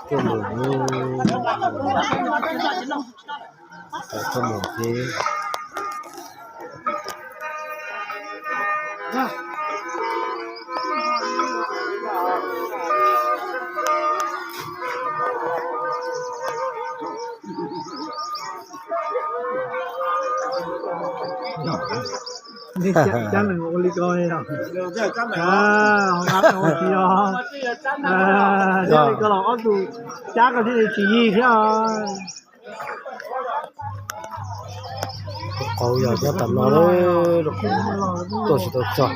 Tuaj mus, tuaj mus thiab. Cab lees ua li ko, ho qab ua tsis yog. Cab li ko los ob tug cab ko thiaj li tsis yig thiab. Lub qauv yog nyob tom no, lub qauv tuaj tsis tau txog.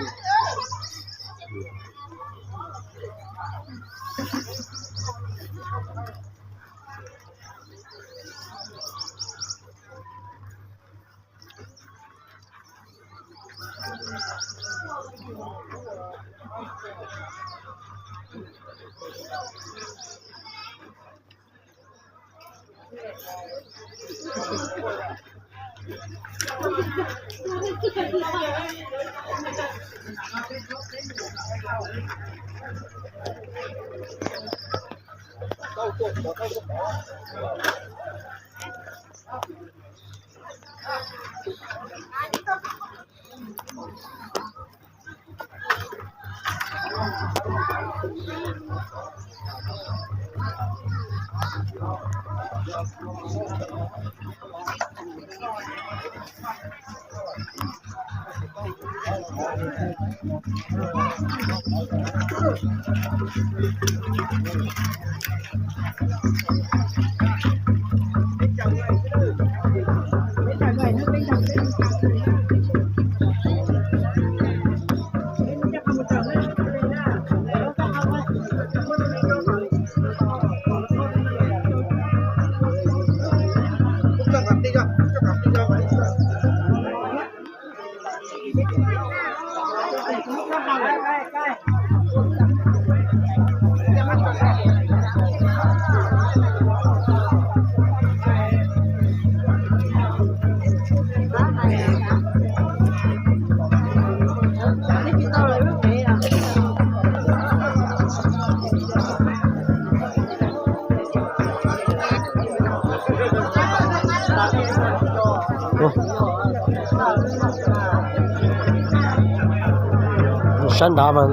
Sab nrad mas.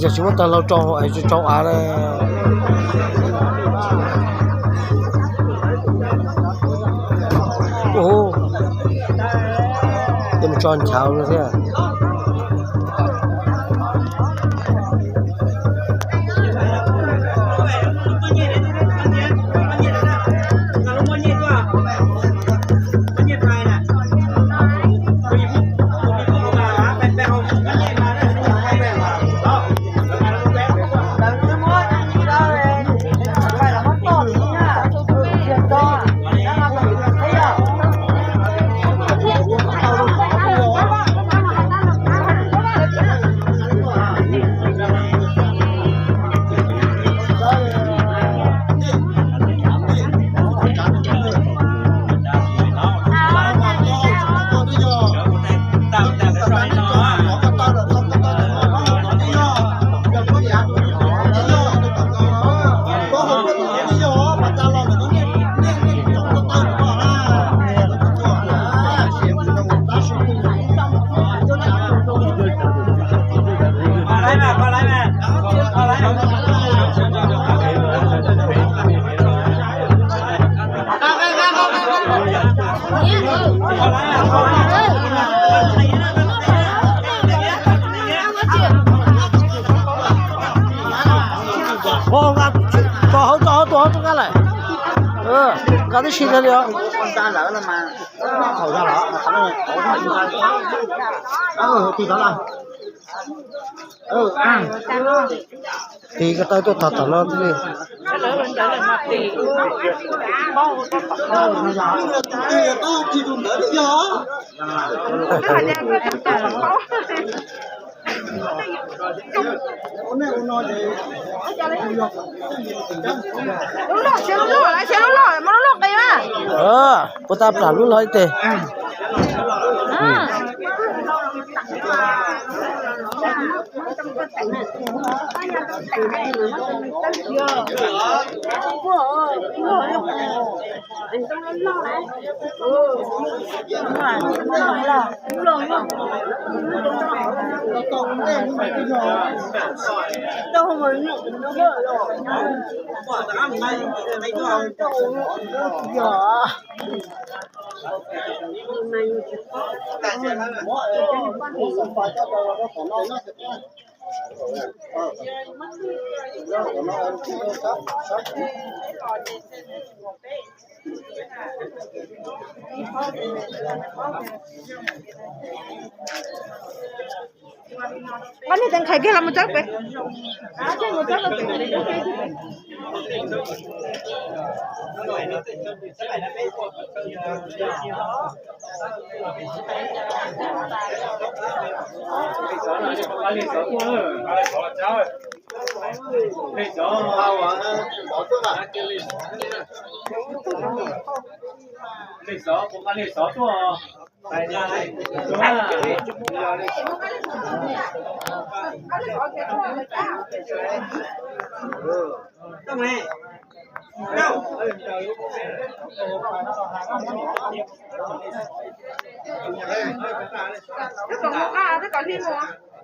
Yog tsis muab tag hlau rau es tsis rau av na. Ua, yuav mus tso nchav no thiab. Tso hauv, tso hauv, tua hauv rov qab lawm. Nqa tib si thiaj li os. Tis ko taw tuaj tog tom no thiaj li. Puas tas plam lub log ib teg. Ob niag tes nqhis kiag los mus txawb pem. Li xov, puas nqa li xov tuaj? Twb kom mus, twb kom hli mus.